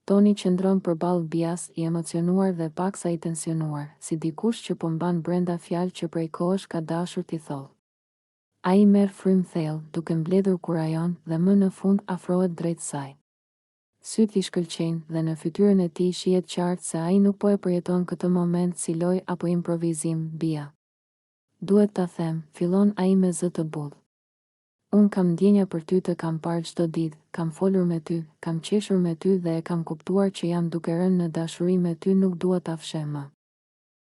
Toni qëndron përballë Bias, i emocionuar dhe paksa i tensionuar, si dikush që po mban brenda fjalë që prej kohësh ka dashur t'i thotë. Ai merr frymë thellë, duke mbledhur kurajon, dhe më në fund afrohet drejt saj. Sytë i shkëlqejnë, dhe në fytyrën e tij shihet qartë se ai nuk po e përjeton këtë moment si lojë apo improvizim, Bia. Duhet ta them, fillon ai me zë të butë. Unë kam ndjenja për ty të kam parë çdo ditë, kam folur me ty, kam qeshur me ty dhe e kam kuptuar që jam duke rënë në dashuri me ty nuk dua ta fsheh më.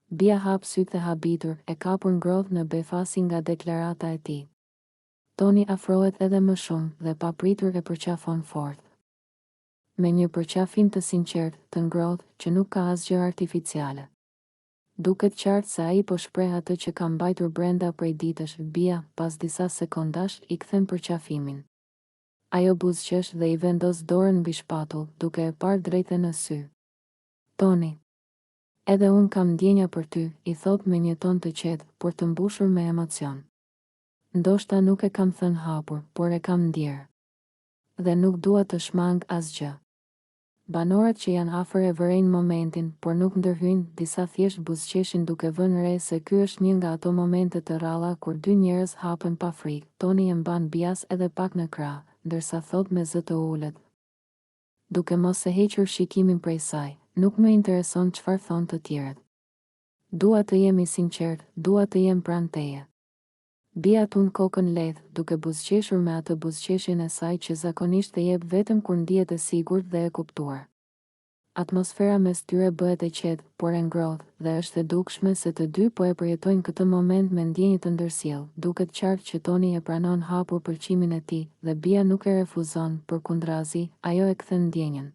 Bia hap sytë e habitur, e kapur ngrohtë në befasi nga deklarata e tij. Toni afrohet edhe më shumë dhe papritur e përqafon fort. Me një përqafim të sinqertë, të ngrohtë, që nuk ka asgjë artificiale. Duket qartë se ai po shpreh atë që ka mbajtur brenda prej ditësh, Bia, pas disa sekondash, i kthen përqafimin. Ajo buzëqesh dhe i vendos dorën mbi shpatull, duke e parë drejt e në sy. Toni. Edhe unë kam ndjenja për ty, i thotë me një ton të qetë, por të mbushur me emocion. Ndoshta nuk e kam thënë hapur, por e kam ndjerë. Dhe nuk dua të shmang asgjë. Banorët që janë afër e vërejnë momentin, por nuk ndërhyjnë, disa thjesht buzëqeshin duke vënë re se ky është një nga ato momente të rralla kur dy njerëz hapen pa frikë. Toni e mban Bias edhe pak në krah, ndërsa thotë me zë të ulët, duke mos e hequr shikimin prej saj, Nuk më intereson çfarë thonë të tjerët. Dua të jem i sinqertë, dua të jem pranë teje. Bia tund kokën lehtë, duke buzëqeshur me atë buzëqeshjen e saj që zakonisht e jep vetëm kur ndihet e sigurt dhe e kuptuar. Atmosfera mes tyre bëhet e qetë, por e ngrohtë, dhe është e dukshme se të dy po e përjetojnë këtë moment me ndjenjë të ndërsjellë. Duket qartë që Toni e pranon hapur pëlqimin e tij, dhe Bia nuk e refuzon, përkundrazi, ajo e kthen ndjenjën.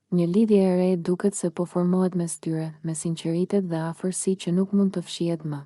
Një lidhje e re duket se po formohet mes tyre, me sinqeritet dhe afërsi që nuk mund të fshihet më.